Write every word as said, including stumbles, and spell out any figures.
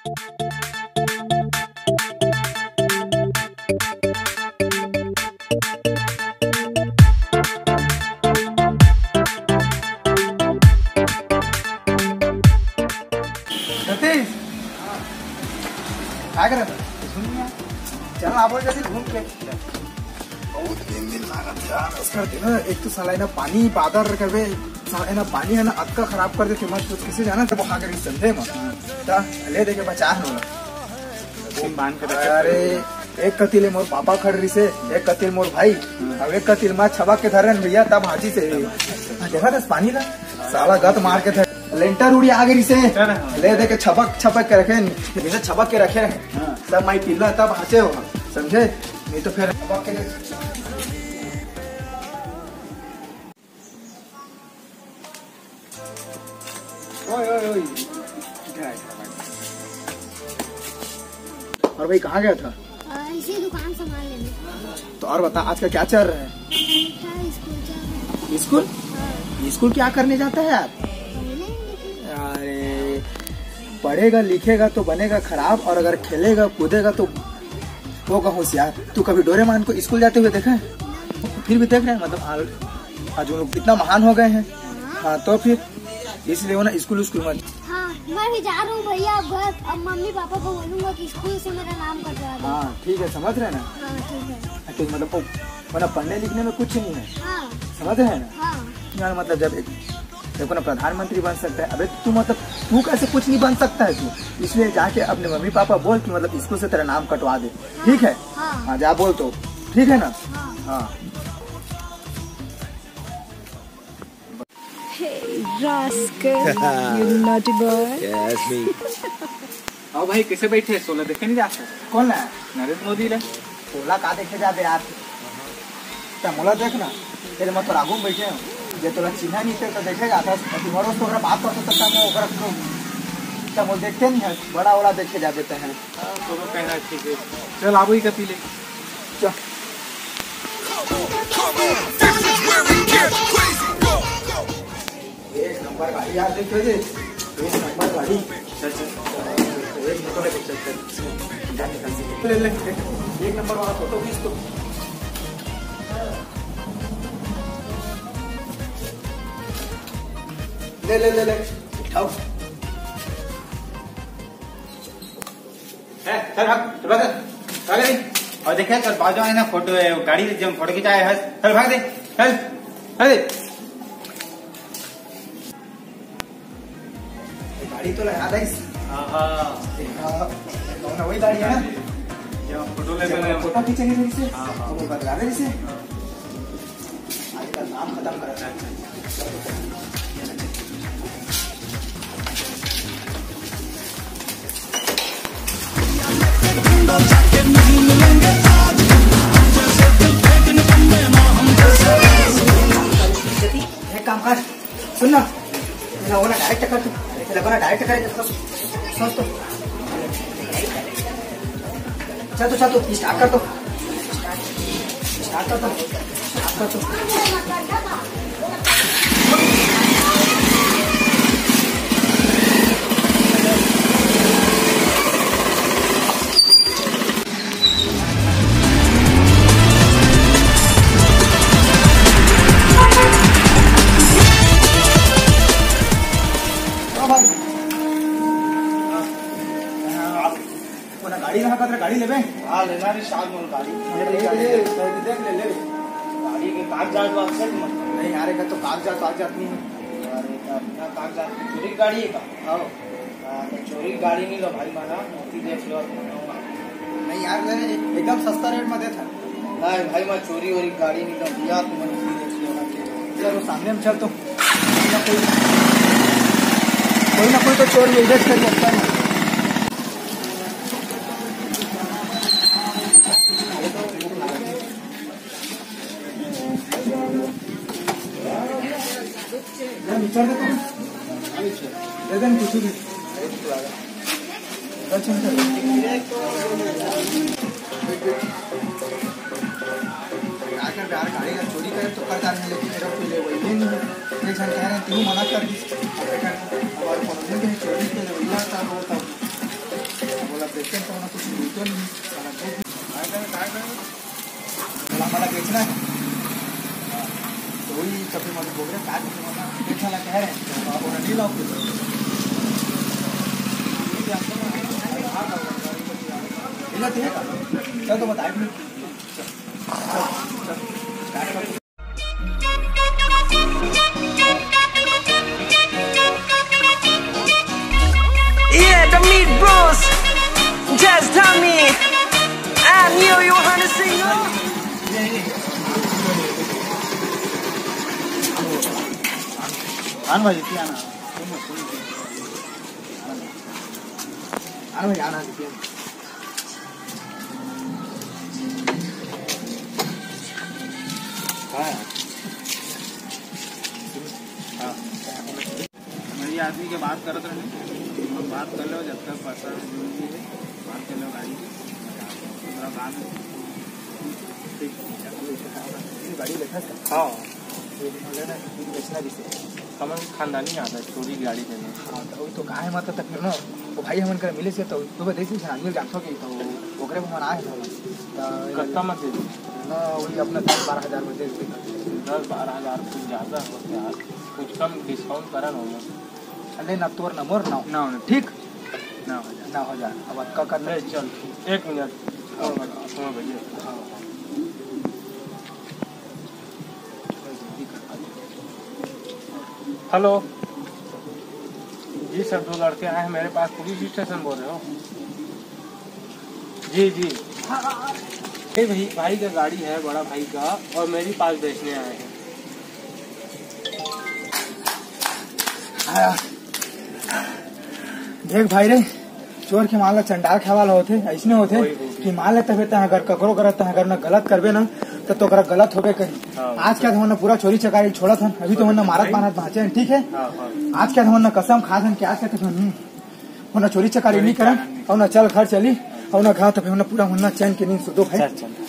सतीश, काय करत? चल ना, आपण कधी घूम के. बहुत दिन दिन लागत यार, बस कर देना. एक तो साला है ना पानी बादर करबे, साला है ना पानी है ना अतका खराब कर देते, मत कुछ किसी जाना तो वहाँ कर समझे मत. ता ले देके बचा है ना. सिम बांध के रखे. अरे, एक कतिले मोर पापा खड़ रिसे, एक कतिल मोर भाई, अब एक कतिल माँ छबा के धरन भैया, तब हाथी से. हाँ, देखा था पानी ला, साला गत मार के था, लेंटर उड़ी आ गई रिसे. ले देके छपक छपक के रखे, जैसे छपक के रखे रहे, तब माई पिल्ला तब हाथे हो, समझे? नहीं तो फिर छपक के. ओए, ओए, ओए. और भाई, कहाँ गया था? आ, इसी दुकान सामान लेने. तो और बता, आज का क्या चल रहा है? क्या स्कूल चल रहा है? स्कूल? हाँ. स्कूल क्या करने जाता है यार? पढ़ने लेकिन. अरे, पढ़ेगा लिखेगा तो बनेगा खराब, और अगर खेलेगा कूदेगा तो होगा होशियार. तू कभी डोरेमोन को स्कूल जाते हुए देखा है? फिर भी देख रहे हैं, मतलब, आ- आज उन लोग इतना महान हो गए हैं. हाँ, तो फिर इसलिए वो ना स्कूल, स्कूल मत. हाँ, मैं भी जा रहा हूँ भैया, अब घर, अब मम्मी पापा को बोलूंगा कि स्कूल से मेरा नाम कटवा दो. हाँ, ठीक है, समझ रहे हैं ना? हाँ, ठीक है. तो मतलब, वो, वरना पढ़ने लिखने में कुछ नहीं है. हाँ. समझ रहे हैं ना? हाँ. यार, मतलब, जब एक, देखो ना, प्रधानमंत्री बन सकता है. अबे, तू, मतलब, तू कैसे कुछ नहीं बन सकता है तू? इसलिए जाके अपने मम्मी पापा बोल कि, मतलब, स्कूल से तेरा नाम कटवा दे. ठीक है? हाँ. हाँ, जा बोल तो. ठीक है ना? हाँ. हाँ. Hey, rascal, you naughty boy. Yes, me. आओ भाई, कैसे बैठे हैं? सोला देखे नहीं जाते? कौन है? नरेंद्र मोदी ले. सोला का देखे जाते यार? क्या मोला देख ना, तेरे मैं तोर आगू में बैठे हूँ. जे तोला चिन्हा नहीं थे तो देखे जाता, अभी मरो तो ओकरा बात करते तो क्या मैं ओकरा को, क्या मोला देखते नहीं है? बड़ा ओला देखे जाते हैं. हाँ, तो वो कहना ठीक है. चल, आबो ही कती ले. चल. एक नंबर गाड़ी यार, देखिए जी. एक नंबर गाड़ी. चल, चल. एक नंबर, चल, चल. ले, ले. एक नंबर वाला फोटो खींच तो. ले, ले, ले, ले. उठाओ. ए, चल भाग, चल भाग, चल भाग रे. और देखे, चल, बाजू आने ना फोटो है, वो गाड़ी जब फोटो खिंचाए है, चल भाग दे, चल, चल दे. ये गाड़ी तो लगा दे. हाँ, हाँ. देखा, कौन है? वही गाड़ी है ना? जब फोटो ले जब पहले फोटो खींचेंगे फिर से, हाँ, हाँ. वो बदला दे इसे. हाँ. आजकल नाम खत्म कर रहा है. एक काम कर, सुन ना, ना, वो ना डायरेक्ट कर तू, तेरा बना डायरेक्ट कर, सोच तो. चल तो, चल तो, स्टार्ट कर तो. स्टार्ट कर तो. स्टार्ट कर तो. हाँ भाई. कोना गाड़ी रहा, कतरा गाड़ी लेबे? हाँ, लेना रे, शाम में गाड़ी. अरे, ये ले, ये देख ले, ले. गाड़ी के कागजात वागजात मत. नहीं यार, एकर तो कागजात वागजात नहीं है. अरे, तो बिना कागजात की चोरी गाड़ी है का? हाँ. हाँ, तो चोरी गाड़ी नहीं लो भाई, माना, मोती देख लो, अपना गाँव में. नहीं यार, मैं एकदम सस्ता रेट में देता. नहीं भाई, मैं चोरी वोरी गाड़ी नहीं लो भैया, तुम मोती देख लो ना के. चलो, सामने में चल तो. कोई ना कोई, कोई ना कोई तो चोर मिल जाए, कर सकता है. दे दे ना कुछ भी. अच्छा, अच्छा. आकर प्यार गाड़ी का चोरी करे तो कर डाल, लेकिन मेरा कोई ले वही नहीं है. एक जन कह रहे हैं, "तू मना कर दी." हमारे कॉलोनी में चोरी के लिए वही आता है, वो तब देखते हैं तो ना कुछ मिलते नहीं, साला देख। मला, मला बेचना है। हाँ, तो वही कभी मतलब बोल रहे, "काट के मतलब बेचने लगा है, तो आप उन्हें नहीं लाओगे।" ये तो है। चल तो बता, एक minute. Yeah, the meat bros, just tell me, I knew you wanna sing. आना भाई, इतने आना। आना भाई, आना। हाँ। हाँ। मेरी आदमी के बात करत रहे, हम बात कर लो, जब तक पैसा जरूरी है, बात कर लो गाड़ी की। पूरा बात है। ठीक। गाड़ी बैठा था। हाँ। ये बोले ना, बेचना भी सही। हमन खानदानी आदत, चोरी गाड़ी देने। हाँ, तो वही तो कहा है, मतलब, तो फिर ना, वो भाई हमन कर मिले से तो, तो बताइस कि आदमी जानथो कि तो ओकरे को मन आए तो, तो कत्ता मत दे। ना, वही अपना दस बारह हजार में दे दे। दस बारह हजार कुछ ज्यादा होते यार, कुछ कम डिस्काउंट करा ना। अरे ना, तोर ना, मोर ना। ना, ना। ठीक? ना हो जाए। ना हो जाए। अब अतका करना। अरे चल, एक मिनट। हाँ, हाँ, भैया। हाँ। हेलो। जी सर, दो लड़के आए हैं मेरे पास, पुलिस स्टेशन बोल रहे हो? जी, जी। ये भाई, भाई का गाड़ी है, बड़ा भाई का, और मेरे पास बेचने आए हैं। देख भाई रे, चोर के माल ला चंडाल खाए वाला होथे, अइसने होथे वही, वही। कि माल लेते हुए तैं अगर ककरो करत, तैं अगर ना गलत करबे ना, तो तोकरा गलत होबे करी। हाँ। आज के बाद हमन पूरा चोरी चकारी छोड़त हन, अभी तो हमन मारत मारत बाँचे हन, ठीक है? हाँ, हाँ। आज के बाद हमन कसम खात हन कि आज के बाद हमन ना चोरी चकारी चोरी नहीं करन, चकारी नहीं। और ना चल घर चली, और ना घाव तो हमन पूरा हमन चैन के नींद सुतो भाई। चल, चल।